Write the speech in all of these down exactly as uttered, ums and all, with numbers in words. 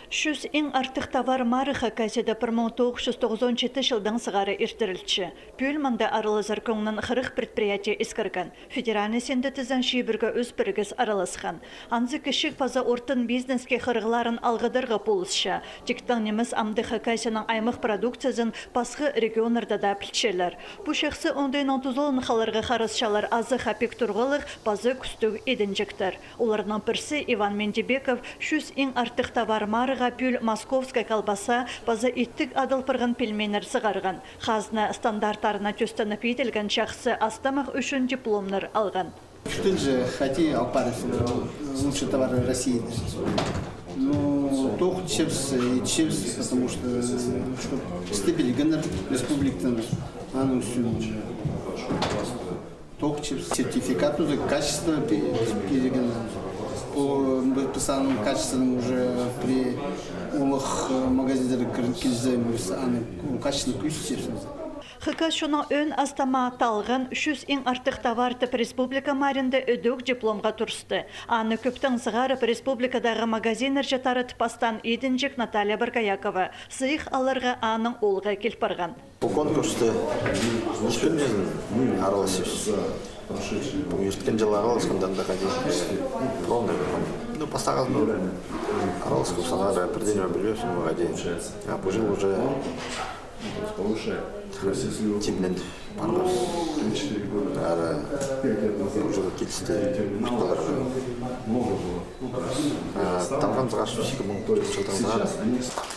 Чӱс иң артых товар марығ Хакасияда пір муң тоғыс чӱс тоғызон читі чылдаң сығара иртірілче. Пӱӱл мында аралазар кӧңнін хырых предприятие искірген. Федеральный синде тізең чибіргі ӱс пірігіс араласхан. Анзы кічіг паза ортын бизнеске хырығларын алғыдарға полысча. Тиктең нимес амды Хакасияның аймах продукциязын пасха регионнарда даа пілчелер. Пу чахсы оңдайнаң тузаланып халарға харасчалар азы хапик турғалығ, паза кӱстіг идінҷектер. Оларның пірсі Иван Мендибеков чӱс иң артых товар марығға пӱӱл московская колбаса паза иттіг адал парған пельменьнер сығарған. Хазна стандарттарына тӧстеніп иділген чахсы астамах ӱчӱн дипломнар алған. Кӱстенҷе хати алып парыбыс, лучший товар России. Ну, тоғынчабыс, итчебіс, потому что, чтоб пісті пілгеннер республикадаң, аның ӱчӱн тоғынчабыс. Сертификат уже качество пе-, пілген. Пу, пу піс аның качествоны уже при улуғ, э, магазиндерге кір-, килзе, піс аны качествоны кӧзітчебіс. Хакас чонның ӧӧн астама талған чӱс иң артых товар тіп республика маарында ідӧк дипломға турысты. Аны кӧптең сығарып, республикадағы магазиннарҷа таратып пастаан идінҷек Наталья Боргоякова. Сыйых аларға аның оолғы кил парған. Пу конкурста ӱс кӱннең араласчабыс. Пу ӧткен чыл араласханда да хайди, ровно. Ну, пастағызын араласхам, саңай пірдеңе пілбеспін, хайди. А пу чыл уже тимнен парғабыс. Ары уже килісті. Пір таларға. А, тамғам сығаш, ікі муң тӧртінҷі чылдаң сығар.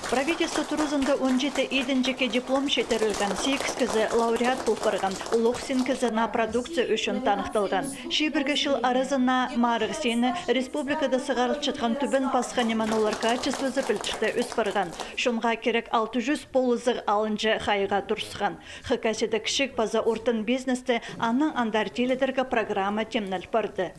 Правительство туразында он читі идінҷекке диплом читірілген, сигіс кізі лауреат пол парған, улуғ син кізі наа продукция ӱчӱн таныхталған. Чибіргі чыл аразына марығ сині республикада сығарылчатхан тӱбен пасха ниме олар качествозы пілдірте ӧс парған. Чонға кирек алты чӱс полызығ алынҷа хайығға турысхан. Хакасияда кічіг паза ортын бизнесті анаң андар тилідерге программа тимнел парды.